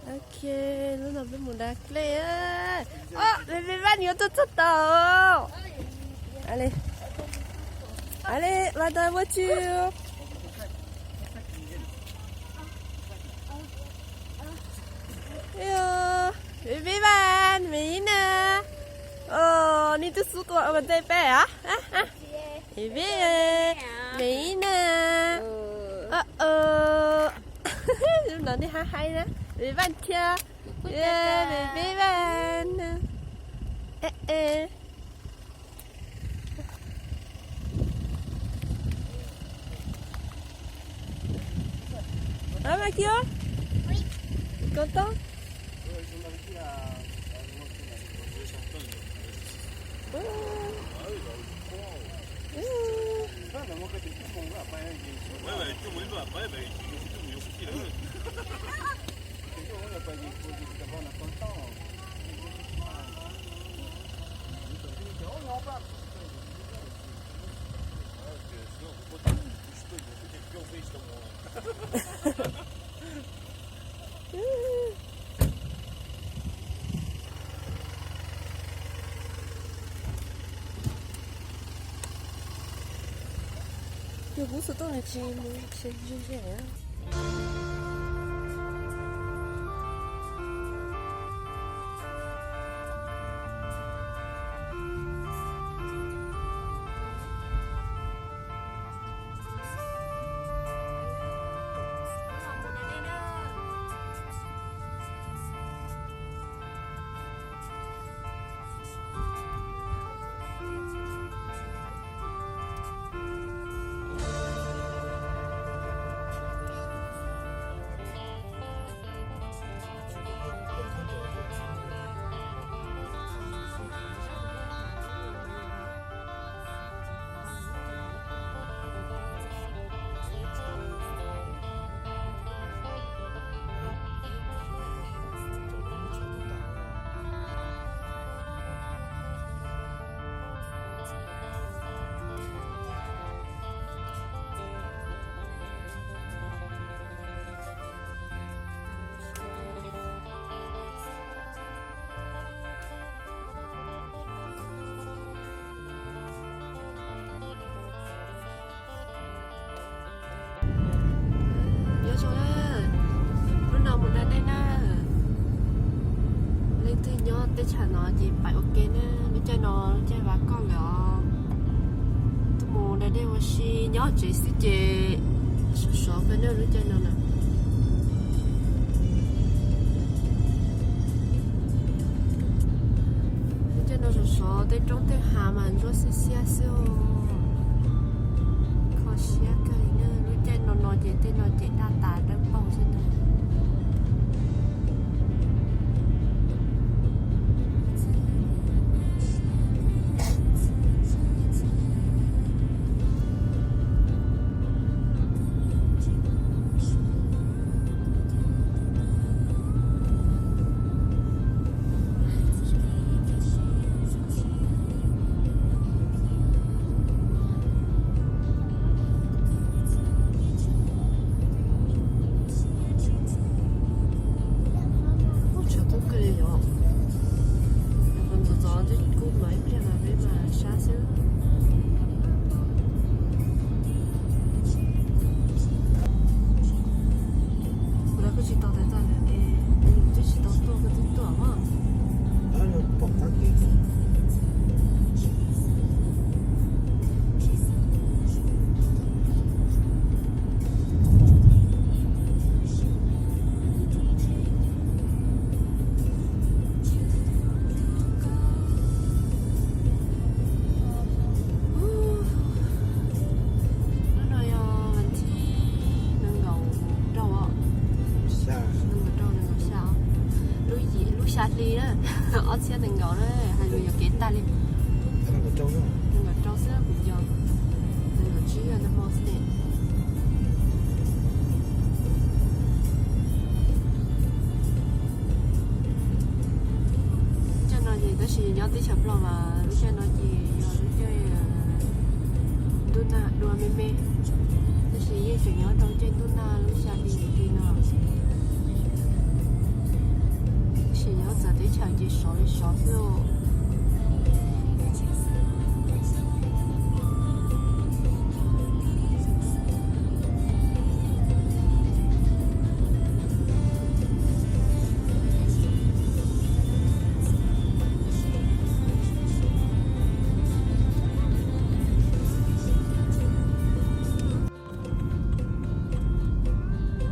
Ok, lub no peb mus da dej. Os, me me Vaj yuav tuaj txog tau. A le, a le, Vaj tau ua tsi? Me me Vaj, me ib na. Os, nej twb xub tua ua ntej peb os. Me me, me ib na. Lub no nej hab hais na, me Vaj thiab. Me me Vaj na. Ab, Vaj Kiab, koj tau. Yog kuv xav tau nws tsis mus ze ze. Nyob zoo na, hnub no mus da dej na. Leej twg nyob teb chaws no ces pais ua ke na, lub caij no lub caij vas koj lawm os. Tuaj mus da dej ua si nyob tsev xwb ces sov sov kawg na lub caij no na. Lub caij no sov sov tej roob tej hav mas ntsuab xiab xiab xwb os. Kho siab kawg li na, lub caij no no ces tej no ces daj tas dawb paug xwb na. Ub, tshav kub kawg li yom. Ntxov ntxov twb kub mas ib pliag mas peb mas sab xwb. Kuv los kuj tsis tau tas tas lawm es twb tsis tau tuaj, kuv twb tuaj mas. Hnub no yog vas thib nees nkaum rau, nees nkaum rau nees nkaum xya, lub yim lub xya hli na, ob txhiab nees nkaum na, hais lus yuam kev tag li. Nees nkaum rau xwb kuv nco, nees nkaum tsib yog nag hmo xwb ne. Lub caij no ces tab sis nyob teb chaws Nplog mas lub caij no ces yog lub caij ntuj nag dua me me, tab sis yeej tseem nyob rau caij ntuj nag lub xya hli tim no. Chaw ces sov li sov xwb.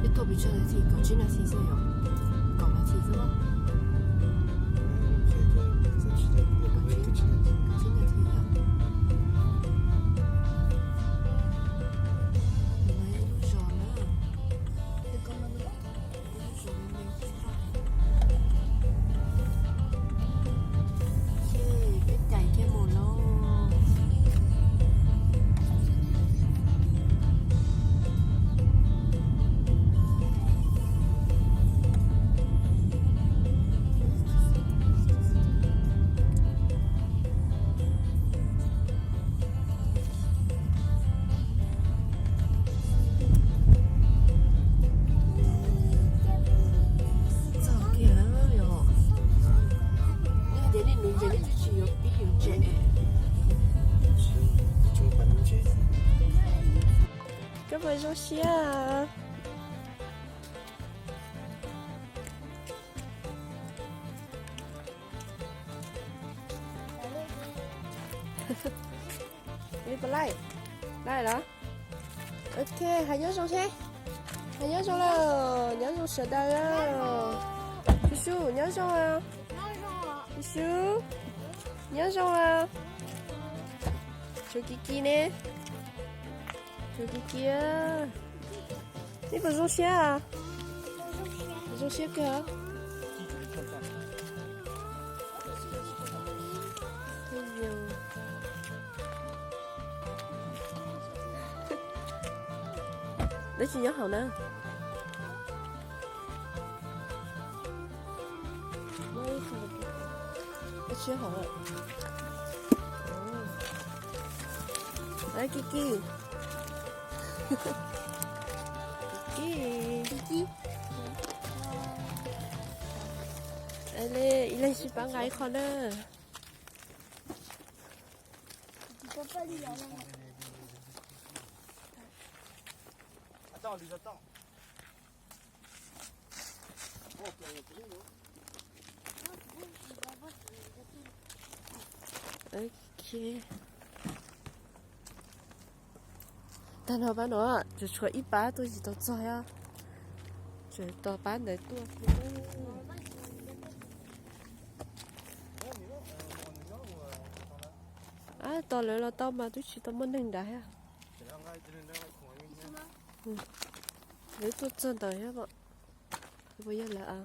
Peb tuaj pes tsawg nas this? Kaum tsib nas this xwb yom? Kaum nas this xwb los? Kaum tsib nas this yom? Lub zos na. Peb cais kiag mus lauj. Txog kiag lawm yom. Yog tias nej nuv ntses nej twb tsis yuav pib yuav ntses. Koj puas zoo siab? Li puas laij? Laij los? Ok, hais nyob zoo seb. Hais nyob zoo lauj, nyob zoo sawv daws. Su su, nyob zoo. Su su, nyob zoo. Tshuav Kiv Kiv ne. Tshuav Kiv Kiv. Nej puas zoo siab? Zoo siab kawg. Lawv tsis nyob hauv na. Tsis hauv. Kiv Kiv. Kiv Kiv. Ib leeg sib pab nqa ib qho na. Ok. Tag nrho pab no tsuas tshuav ib pab tuaj tsis tau txog thiab. Tsuas tos pab ntawd tuaj. Ab, tos lawv los tau mas twb tsis tau muaj neeg nrad thiab. Lawv tuaj txog ntawd thiab mas. Puas yog lawm?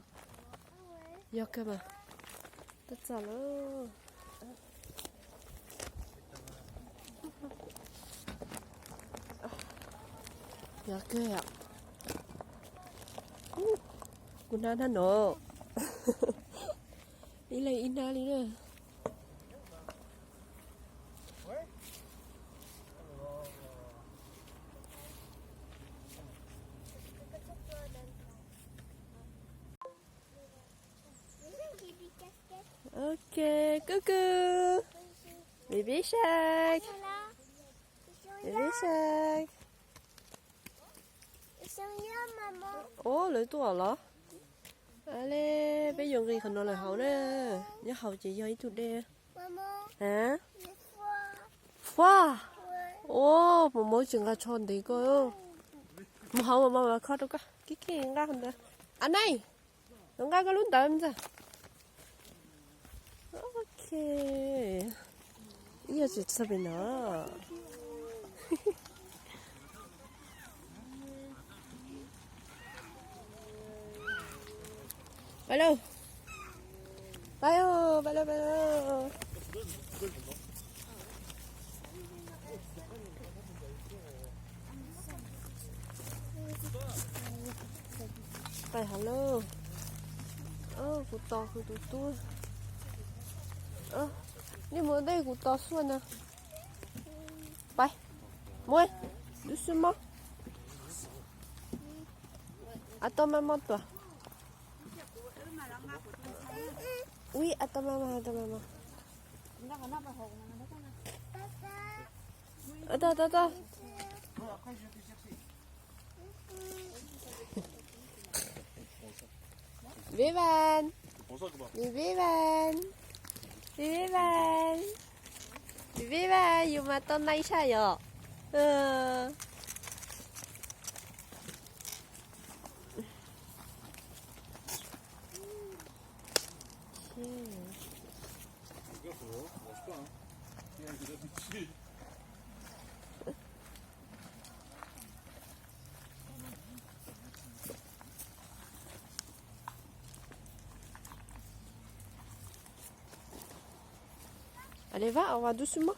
Yog kawg mas. Tuaj txog lawm. Yog kawg yom. Kuv hnab hnab no. Ib leeg ib hnab li na. Ok, Kuj Kuj. Baby shark. Baby shark. Ub, lawv tuaj los? A le, peb yuav nqis qhov no lawm hauv na. Nyob hauv ces yog ib tug dej. A, fua. Ub, Mos Mos tsis nqa tsho ntev koj. Mus hauv Mos Mos kho rau koj. Kiv Kiv nqa qhov ntawd. A nai, nqa koj lub ntawd ntag. Ok. Ib yam tsis txog pem no. Pais lauj. Pais, pais lauj, pais lauj. Pais hauv lauj. Kuv tos kuv tus tub. Nej mus dej kuv tos xuaj na. Pais. Mus, lub xwb mob. A tau mas mos tuaj. Ui, a tau ma ma, a tau ma ma. A tau, a tau, a tau. Viv Vaj, Viv Vaj, Viv Vaj, Viv Vaj, yus mas tau nai tshaj yom. A li vas, ua ntub xwb mog.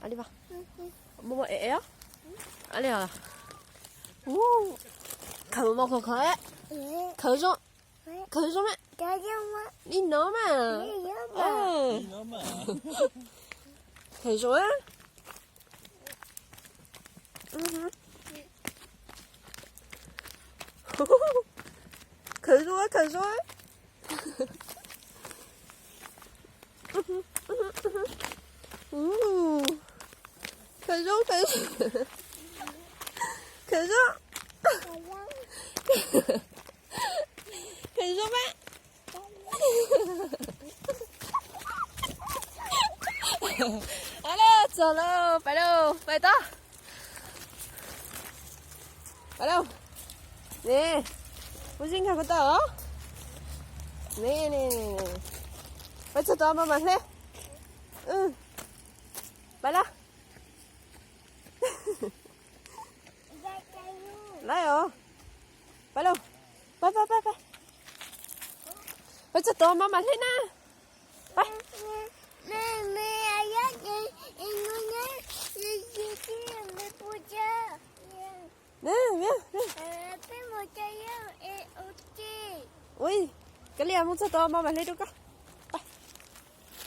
A li vas, muaj muaj es es os. A li os. Khaws mos khaws khaws, khaws zoo, khaws zoo mas. Li no mas. Khaws zoo. Khaws zoo, khaws zoo. Khaws zoo, khaws zoo. Khaws zoo. Khaws zoo mas. Alo, txog lauj, pais lauj, pais tod. Pais lauj. Ne, kuv zib nkag kuv tau os. Ne, ne, ne, ne. Pais txog tod maj mam hle. Pais lawm. Lawm os. Pais lauj. Pais, pais, pais, pais. Pais txog tod maj mam hle na. Pais. Ui, koj li mus txog tod maj mam hle rau koj. Pais,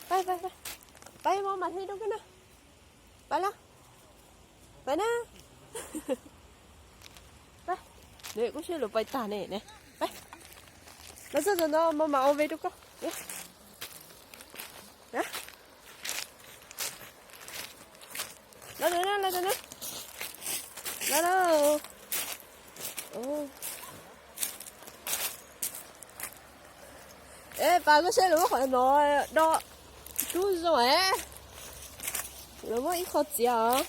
pais, pais, pais, maj mam hle rau koj na. Pais lawm. Pais na. Pais. Ne, kuv seb lawv pais tag ne ne. Pais. Lawv txog tod no maj mam ua ve rau koj. Los, los, los, los, los. Los, los. Es pas, koj saib lawv muab qhov no do rub zoo es lawv muab ib qho txiav os.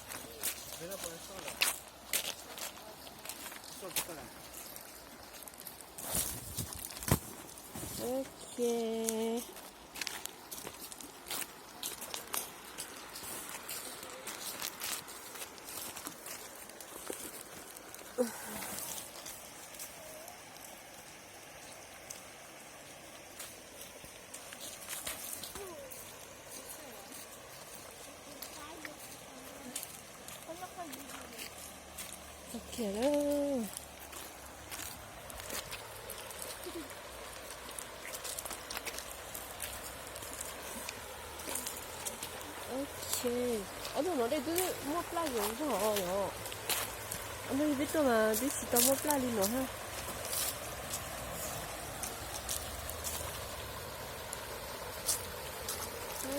Ok. Tag kiag lawm. Ok, ob tug no dej twb muaj plaj zoo zog os. Ob tug peb tug mas twb tsis tau muaj plaj li no thiab.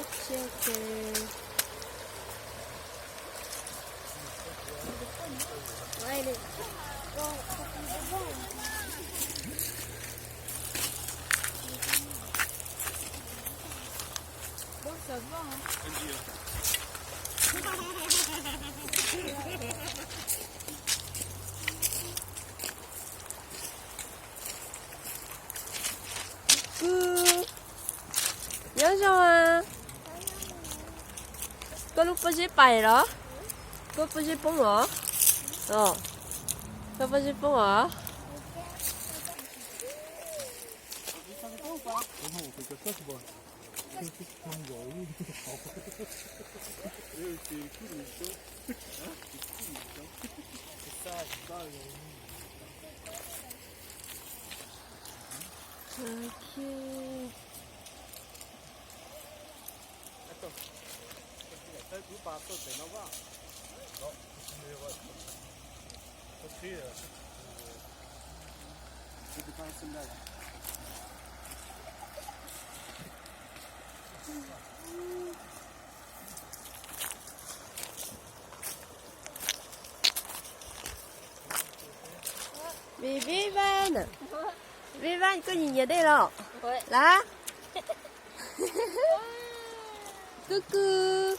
Ok, ok. Kwv, nyob zoo a. Koj lub pob zeb pais los? Koj pob zeb poob los? Koj pob zeb poob los? Vij Vaj, koj nyiam nyiam dej los? Lab. Kub kub.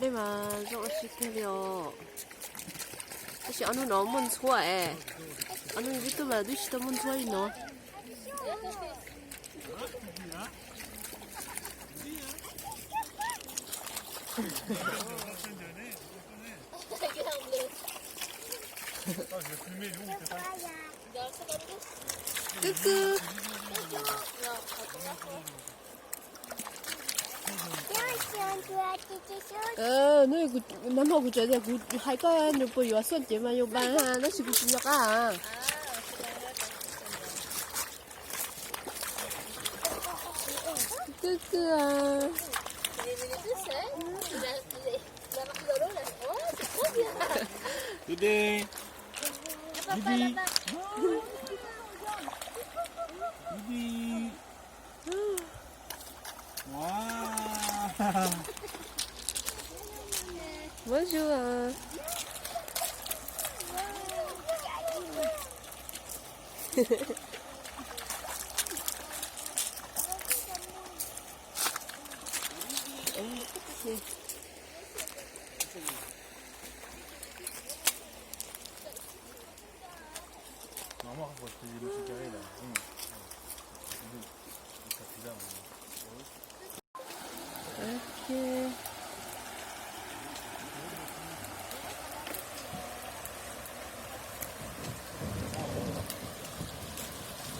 Dej mas zoo ua si kawg li os. Tab sis ob hnub no muaj ntxhuav es, ob hnub ib tug mas twb tsis tau muaj ntxhuav li no. Kub kub. Nag hmo kuv tseem tias kuv hais koj nws puas yuav xuaj cev mas yuav npas, tab sis kuv tsis nco qab. Kub kub. Dej dej. Dej dej. Dej dej. Bonjour.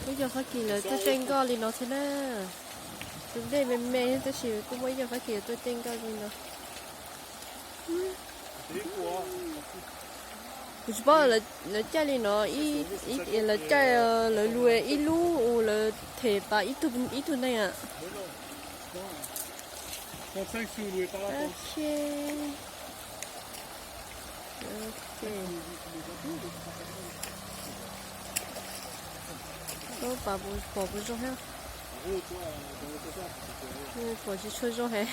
Muaj ib co Fab Kis lawv tuaj caij nkoj li no thiab na. Tus dej me me tab sis kuj muaj ib co Fab Kis lawv tuaj caij nkoj li no. Kuv tsis paub lawv caij li no, lawv caij lawv lus ib lub, lawv them pas ib tug neeg. Pom puas zoo thiab? Pom tsis tshua zoo heev.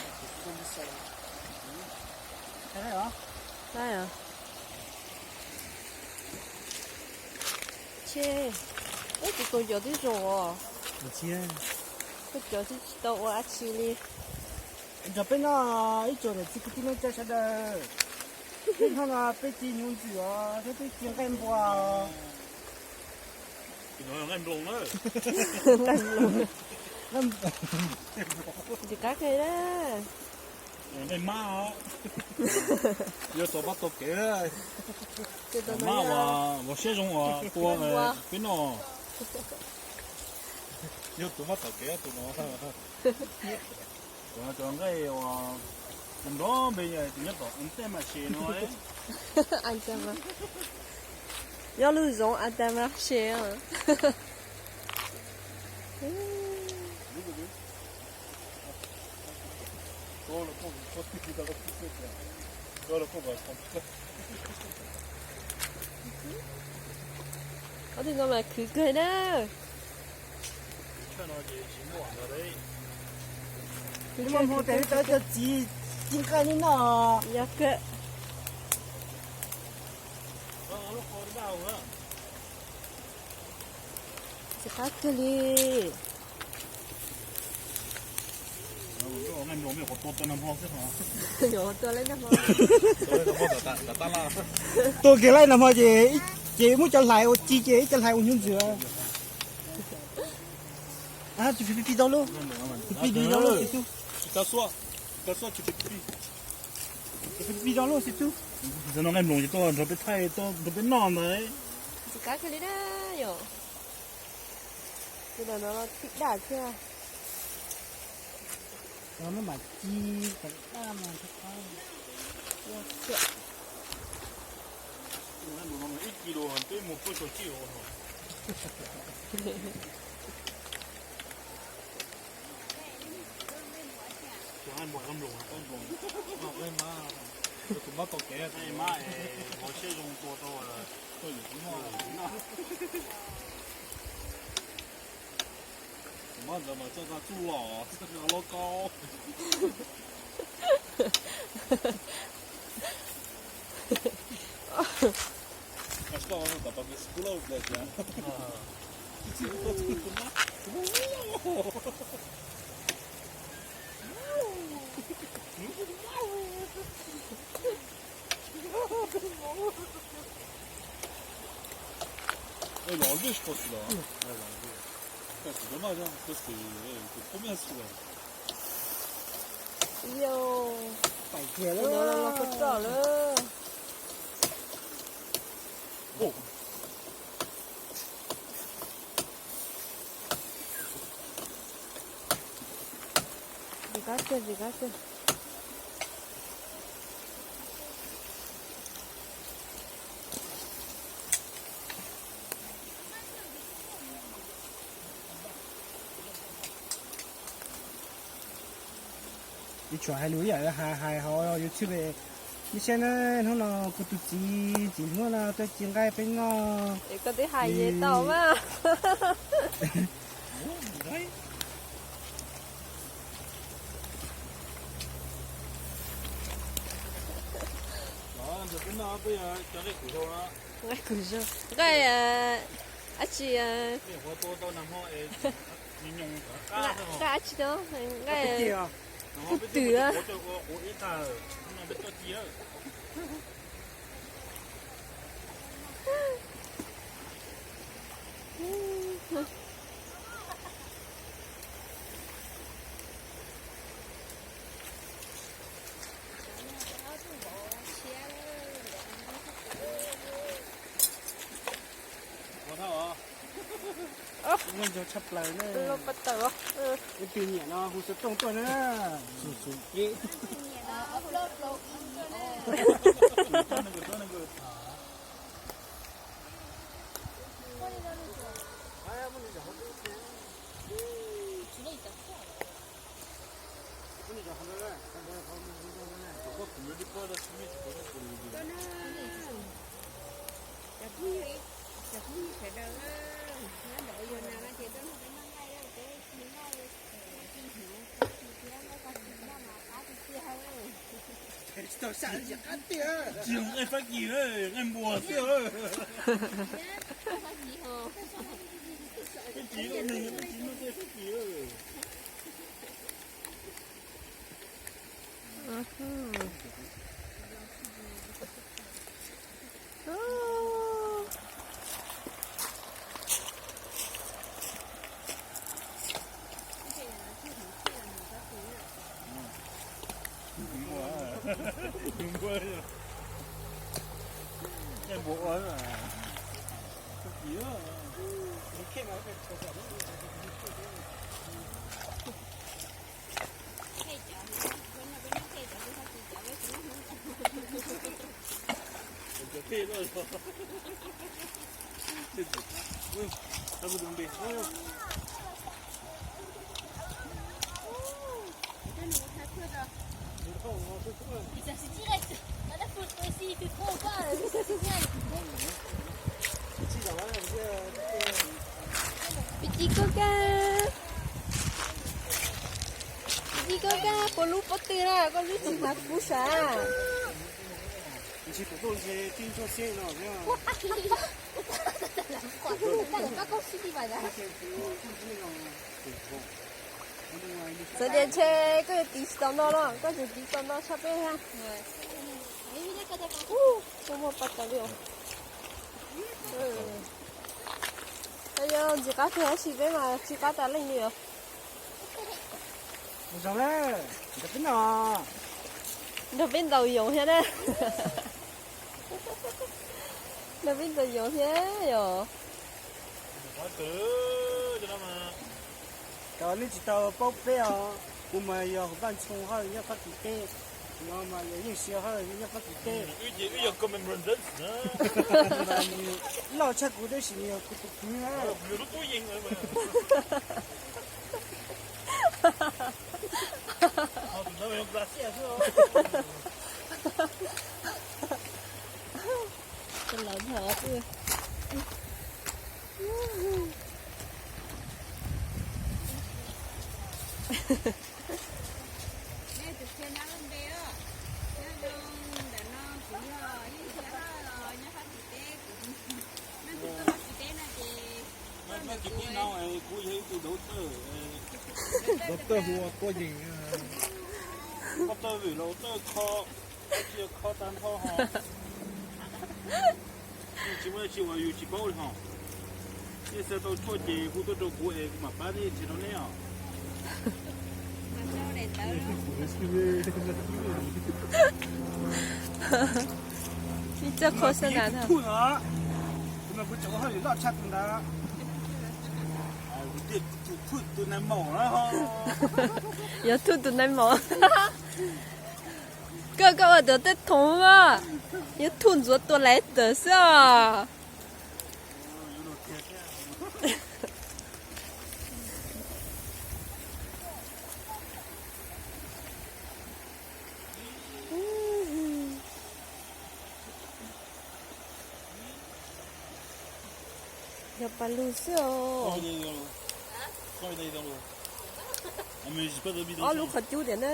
Laib os. Tsis, tus kaus cov twb zoo os. Kaus cov twb tsis tau ua dab tsi li. Nrog peb noj ib tsoom niam txiv kwv tij neej tsa sawv daws. Peb hnub no peb ci hnyuv ntxwm os, thiab peb ci nqaij npua. Nqaij nploos. Ntxim qab kawg na. Nqaij mab os. Yog tus pab tau kev. Mab uas vauv siab zoo uas tua peb noj. Yog tus pab tau kev tus no. Cov nqaij uas nrov npe tus nyob tom An Taj Mas Xes no. Yog lub zoov An Taj Mas Xes. Ob tug no mas khwv kawg na. Muaj hmoo tes tau cov txiv ci nqaij li no. Yog kawg. Ntxim qab kawg li. Tua kiag laij nag hmo ces, ces muab cov hlais ua ci ces ib co hlais ua hnyuv ntxwm. Tus plig plig tau lauj, tus plig plig tau lauj, tus plig plig tau lauj xib tub. Tus plig plig tau lauj xib tub. Nqaij nploos ces tuaj nrog peb thaij, tuaj nrog peb noj ntag. Ntxim qab kawg li na yom. Tus no no tib daj thiab. Maj mam ci, daj mas. Ib kis lus peb mus puag xyuas cij os. Tus mab tau kev, tus mab es vauv siab zoo tua tau. Tua yus tsis muaj. Mas ntawd mas txoj tag txuj los, txoj tag los kau. Kav koj no tam pas kws kuv lauj tias, los lwj ko xwb los. Tab sis mas tab sis tus qub mej xwb los. Yog, pais kiag lawm, los koj txoj lawm. Vim qab xwb, vim qab xwb. Ib tsoom hais lus ib yam hais hais hauv YouTube, nej saib na, hnub no kuv tus txiv, txiv hnub no tuaj ci nqaij peb noj. Es koj twb hais ces tau mas. Nqaij kuv zoo, nqaij dab tsi, nqaij dab tsi no, nqaij kub twm a. Ua thaum, ua ntsaug tshaj plaws na. Ib tug nyiam no hu xov tooj tuaj na. Xum xum peb. Cov phooj ywg, cov phooj ywg sawv daws, nyob ntawm ua yog nas no ces tuaj nrog peb noj nqaij, peb ci nqaij, nqaij ci hnyuv, nqaij ci thiab nqaij ko hnyuv noj mas qab tiag tiag. Tsis tau sam li qab tiag. Tsis yog nqaij fab kis na, nqaij npua xwb. Fab kis, tsis noj nqaij fab kis. Peb ci koj kab, peb ci koj kab puas lub pob tw na, koj lub tsis mas kuv sav. Txawm tias ntshe koj yuav tiv tsis tau no los koj tseem tiv tau no tshaj peb ha. Muaj muaj paj taus li os. Yog ntxim qab tiag tab sis peb mas tsis qab tas leej li os. Zoo na, nrog peb noj, nrog peb ntaus yoov thiab na. Nrog peb ntaus yoov thiab yom. Cov nej tsis tau paub peb os, kuv mas yog Vaj Ntxhoo Hawj nyob Fab Kis teb, no mas yog Yeej Sia Hawj nyob Fab Kis teb. Loj tshaj kuv tab sis nws yog kuv tus kwv na. Laus ntag. Kuv yog ib tug doctor, doctor hu ua Tuaj Yees, doctor vim los doctor kho, tsis kho tag nrho ho. Tsis muaj dab tsi uas yus tsis paub li ho. Nej xa tau tshuaj ces hu tuaj rau kuv es kuv mam pab nej nrhiav rau nej os. Ib txoj kho xab nas na. Yog thuj tus nais maum. Koj, koj ua tus tej thoov mas, yog thuj ntxuav tua laiv tawm xwb os. Yog pas lug xwb os. Ob lub qhov cub tiam na.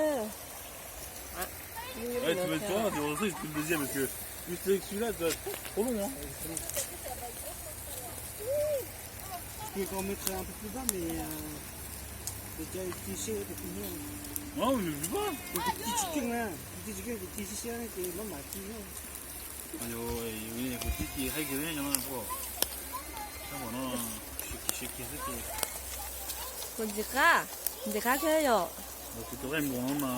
Kuv tib tsis haib kiag no. Tab tom no, siav kiag xwb ces. Kuv ntxim qab, ntxim qab thiab yom. Kuv tus qaij npua no mas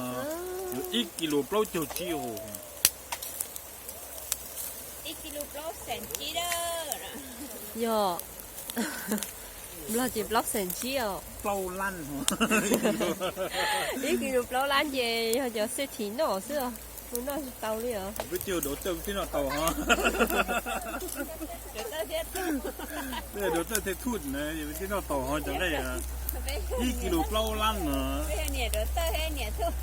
yuav ib kis lus plaub caug tsib os. Yog, Nplog ces plaub xees tsib os. Plaub lab. Ib kis lus plaub lab ces yog cov xej thim noj xwb os, kuv noj tsis tau li os. Peb cog dov tawj peb thiaj noj tau ho. Peb dov tawj thiaj thuj na, peb thiaj noj tau ho cov nqaij. Ib kis lus plaub lab no. Niam dov tawj niam thuj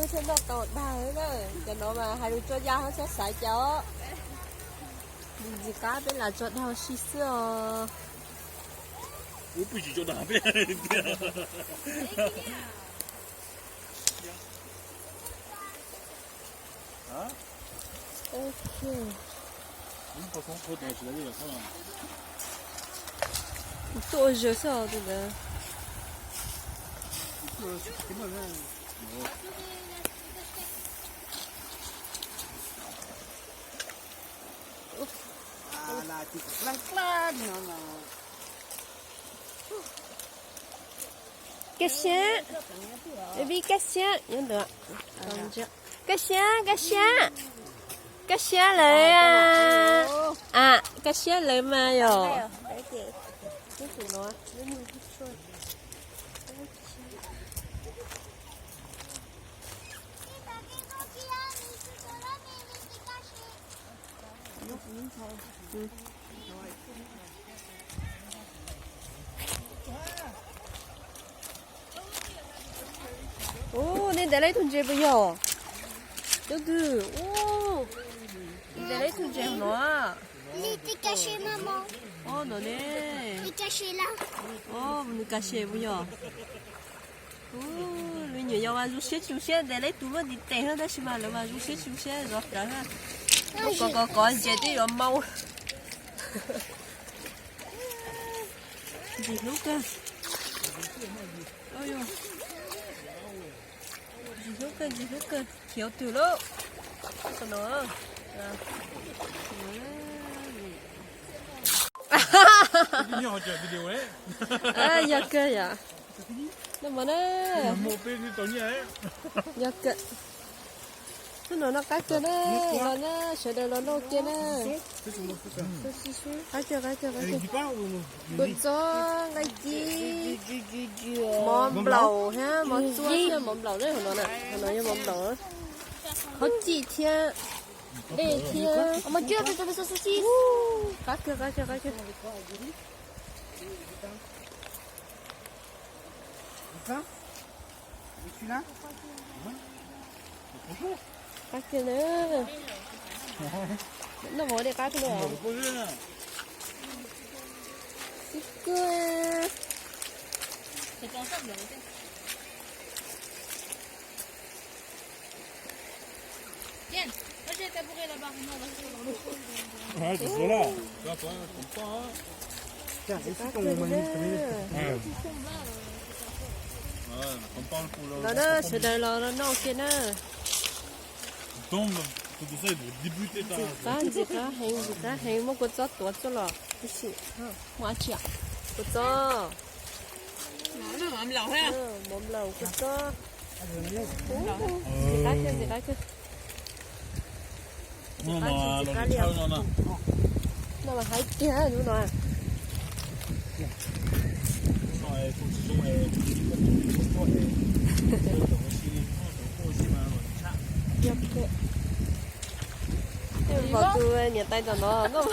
peb thiaj noj tau dag na. Cov no mas hais lus tso ya ho txhob xav cas os. Ntxim qab peb lam tso dag ua si xwb os. Ub, peb tsis tso dag peb tiag. Tuaj ua zog xwb os tus ntawd. Kab siab, baby kab siab nyob ntawd. Kab siab, kab siab, kab siab lawm. A, kab siab lawm mas yom. Ub, nej ntes tau ib tug ntses puas yog? Cov twg? Ub, ntes tau ib tug ntses no. Ub, no ne. Ub, nws ka se puas yog? Ub, me nyuam yaus mas zoo siab tsis zoo siab, ntes tau ib tug muaj ntiv tes no tab sis mas lawv mas zoo siab tsis zoo siab zov rawv na. Kov kov kov ntses twb yuav mau. Ntxim hlub kawg. Ntxim hlub kawg, ntxim hlub kawg, khiav twg lauj. Yog kawg yom. Noj mov na. Yog kawg. Hnub no noj qab kawg na, los na, sawv daws los noj ua ke na. Qab kawg, qab kawg, qab kawg. Kua txob, nqaij cib, mov nplaum thiab mov txua thiab mov nplaum na, hauv no na, hauv no yog mov nplaum. Qhob cij thiab dej thiab. Qab kawg, qab kawg, qab kawg. Qab kawg na. Noj mov li qab kawg na. Ib kawg. Los na, sawv daws los noj kiag na. Ntxim qab, ntxim qab heev, ntxim qab heev, muab kua txob tuav tsuj los. Muaj dab tsi? Kua txob. Mov nplaum kua txob. Ntxim qab kawg, ntxim qab kawg. Ntxim qab li os. No mas haib tiag lub no. Pom tus niam tais tom no noj mov.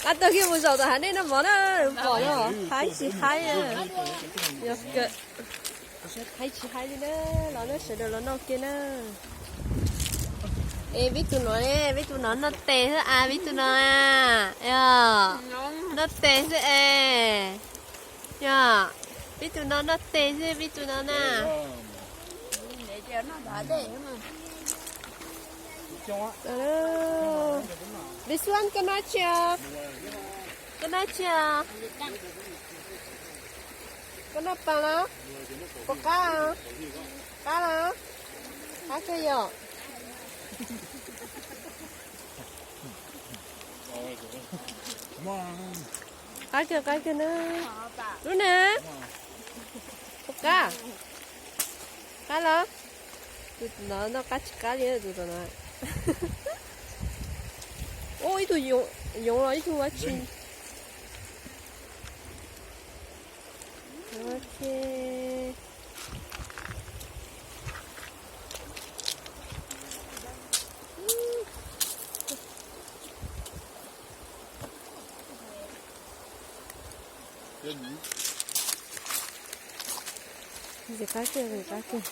Qab tag kiag mus zaum tom hav dej noj mov na, pom no haib tsis haib. Yog kawg. Haib tsis haib li na, los na sawv daws los noj kiag na. Es peb tus no, peb tus no noj tes xwb as, peb tus no a. Yog, noj tes xwb es. Yog, peb tus no noj tes xwb, peb tus no na. Peb Xuab, koj noj tsi os? Koj noj tsi os? Koj noj pas los? Puas qab? Qab los? Qab kawg yom? Qab kawg, qab kawg na. Lub na. Puas qab? Qab los? Tus no noj qab tsis qab li tus no. Ub, ib tug yoov los ib tug dab tsi. Ok. Ntxim qab kawg, ntxim qab kawg.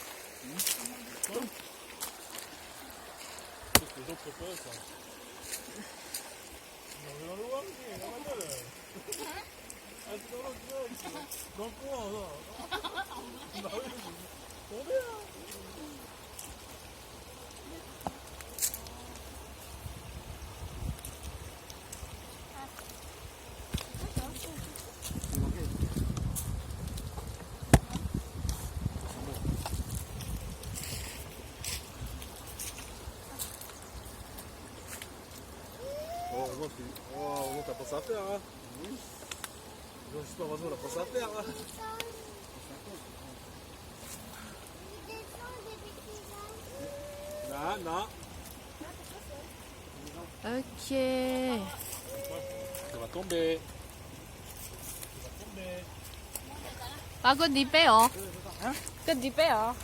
Ok. Pab koj ntiv peb os. Koj ntiv peb os.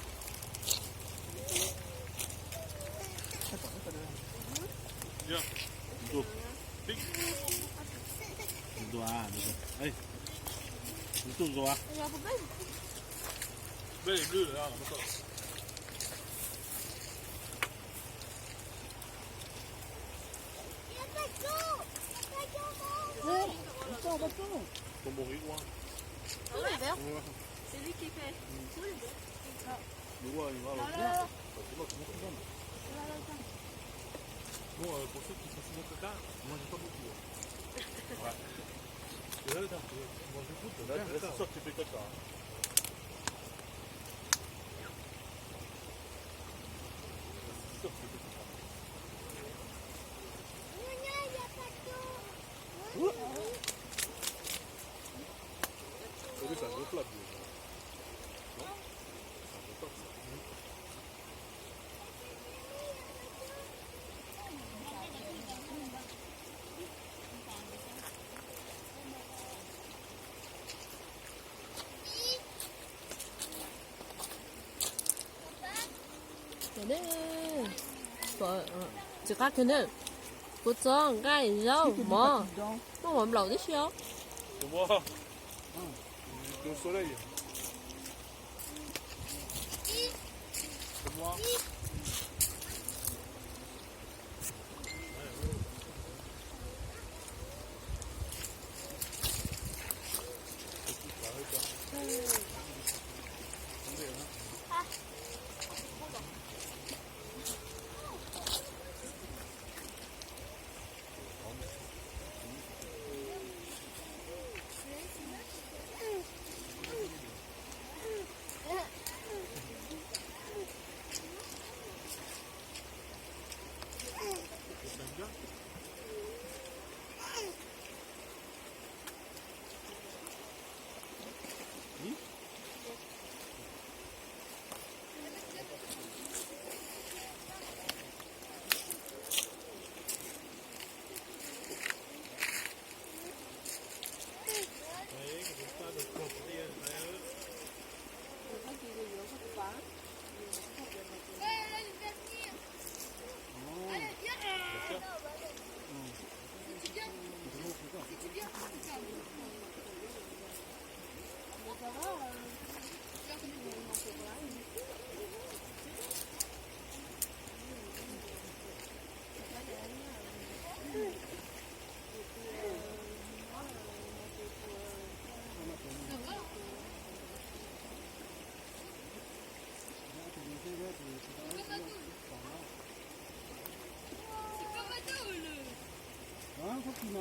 Txiv qab kawg na, kua txob, nqaij, zaub, mov, muaj mov nplaum tib si os. Peb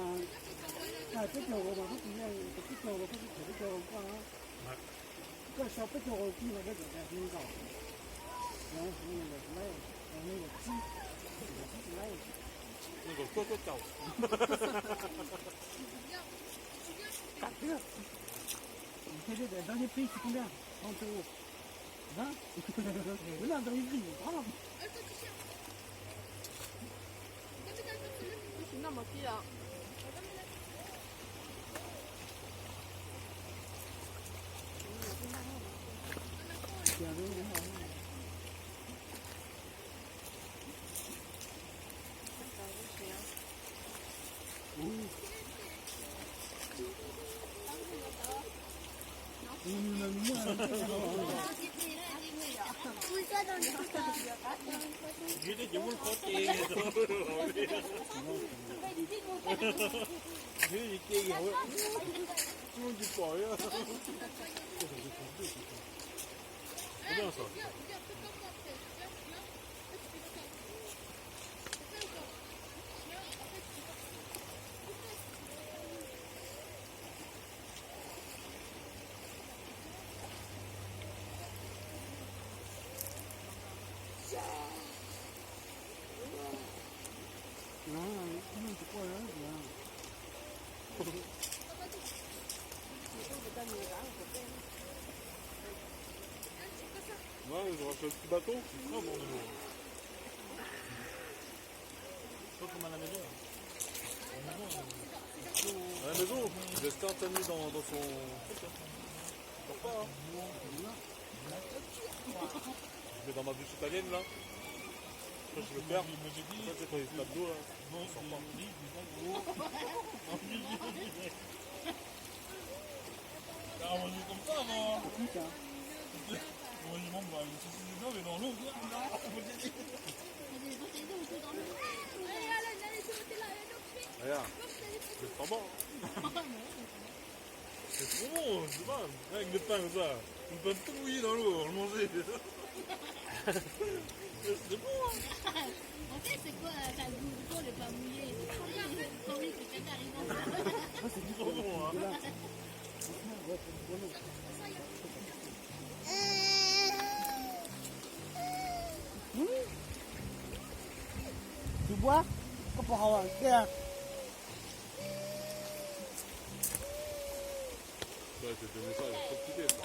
caug, peb caug, koj sau peb caug ki mas koj cov nkaus, nees nkaum tsib, nees nkaum tsib, nees nkaum tsib, nees nkaum tsib. Ouais, ils ont acheté le petit bateau, c'est ça, bon, mais bon. Pas comme à la maison. À la maison, j'espère que t'as mis dans, dans son truc, hein. Sors pas, hein. Je mets dans ma douche italienne, là. Après, je le perds. Après, c'est quand il se tape d'eau, là. Non, il sort pas. Ah, on mangeait comme ça avant, hein. Écoute, hein. On mangeait même, bah, une saucisse dedans, mais dans l'eau. Regarde, c'est trop bon. C'est trop bon, je sais pas. Avec le pain comme ça. Le pain tout mouillé dans l'eau, on le mangeait. C'est bon, hein. En fait, c'est quoi, euh, t'as le goût de quoi, le pain mouillé ? Ah oui, c'est caca, ils ont... C'est trop bon, hein. Tu bois ? Koj puas haus kiag? Ouais, je te mets ça, elle est trop petite, ça.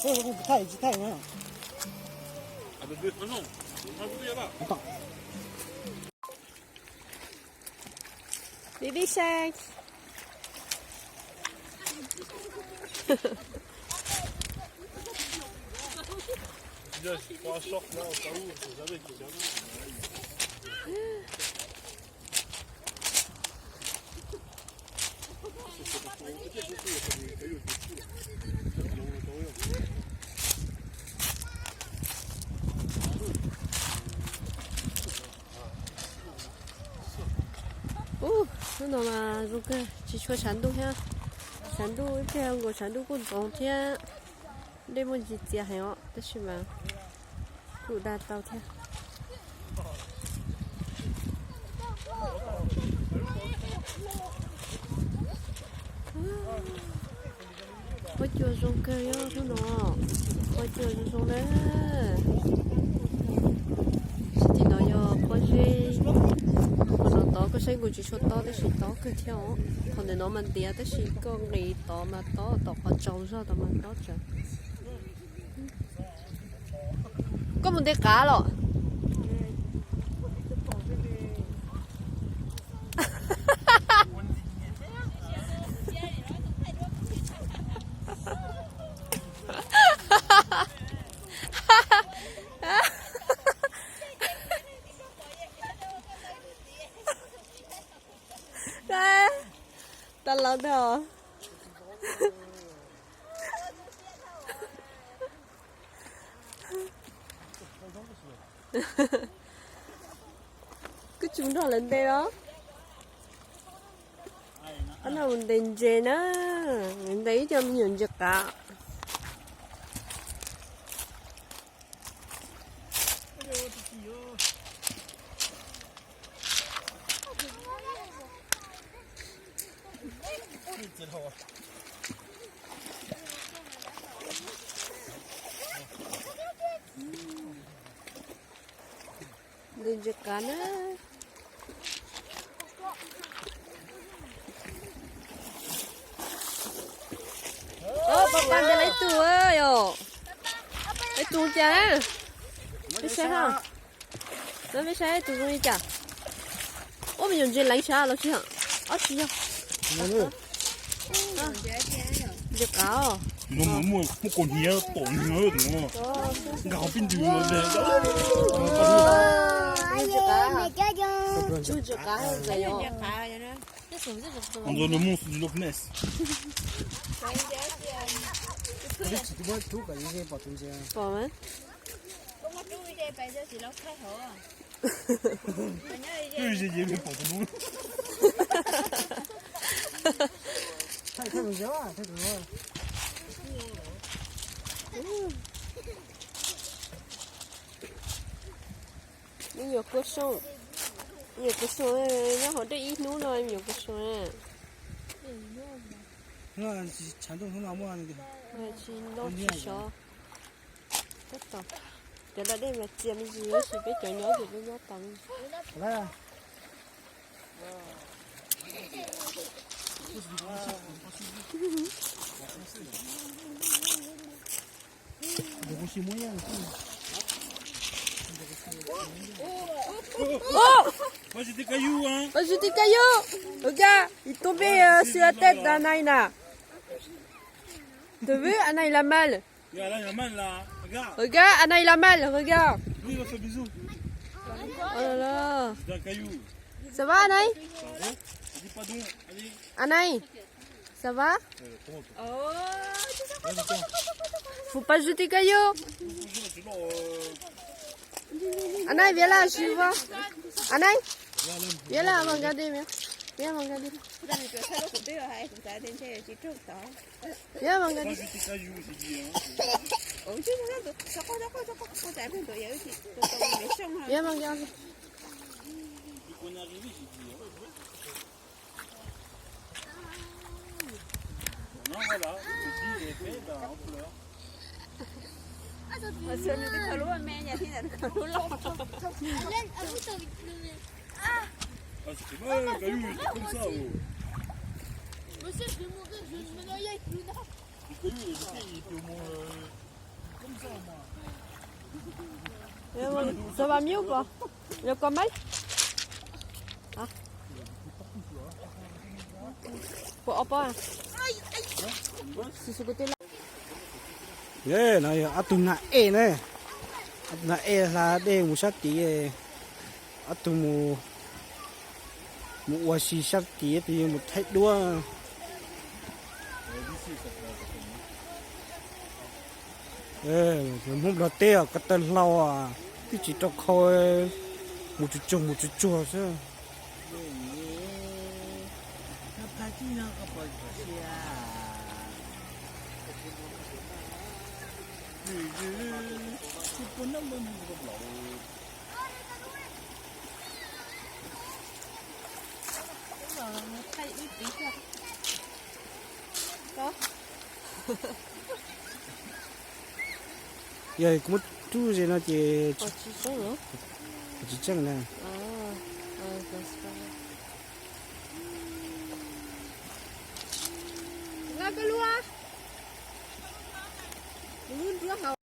Tsis thaij, tsis thaij na. Baby shark. Là, je prends un short, là, au cas où, on sait jamais, avec le gamin. Ub, hnub no mas zoo kawg, tsis tshua tshav ntuj thiab. Tshav ntuj ib pliag nkaus tshav ntuj kuj ntxoov thiab. Dej muaj ntsis txias heev os, tab sis mas kuj da tau thiab. Huab cua zoo kawg os hnub no. Huab cua zoo zoo na. Sab tim no yog pob zeb. Qhov no tob, koj saib nkaus tsis tshua tob tab sis tob kawg thiab os. Qhov ntawm no mas ntiav tab sis koj nqis tod mas tob, tom qhov tsaus zog tod mas tob tsawv. Koj mus nte qav los? Tag laus ntag os. Kuj tsis nrog lawv ntes los. Qhov no mus ntes ntses na, ntes ib co me nyuam ntses qav. Ntes ntses qav na. Pab pab ntes lawm ib tug yom. Ib tug cas na? Peb saib ha. Peb saib ib tug zoo li cas. Ua me nyuam ntses leev sav los tsis yog? Ob tsis yog. Ntses qav os. Muaj kaus hniav tom nws, nkag qhov pib ntws los. Ntses qav. Ntses qav. Ntses qav. Ntses qav. Pom mas. Me nyuam kua soo, me nyuam kua soo nyob hauv dej ib hnub no me nyuam kua soo. Tsis noj tsis sov. Tab tom cov da dej mas txias me ntsis, tab sis peb cov nyob ces peb nyob tau me ntsis. Pas zis tib kab yub, hwv kab, ib tug peb xwb tej da nai na. Tus vwb anai la mal. Hwv kab, anai la mal, hwv kab. Ça va anai? Anai, ça va? Faut pas jeter caillou. Anai, viens là, je vois. Anai, viens là, on va regarder, viens. Viens, on va regarder. Viens, on va regarder. Viens, on va regarder. Ça va mieux ou pas? Il y a encore mal? Ah. Faut encore, hein? C'est ce côté-là. No yog ob tug nag ej na, ob tug nag ej hla dej mus sab tid, ob tug mus, mus ua si sab tid, ob tug yuav mus thaij duab. Hmoob Nplog teb ko taw hlau, twb tsis rau khau, mus tsuag tsuag mus tsuag tsuag xwb. Yog kuv muab rub ze no ces tsis tseeb na.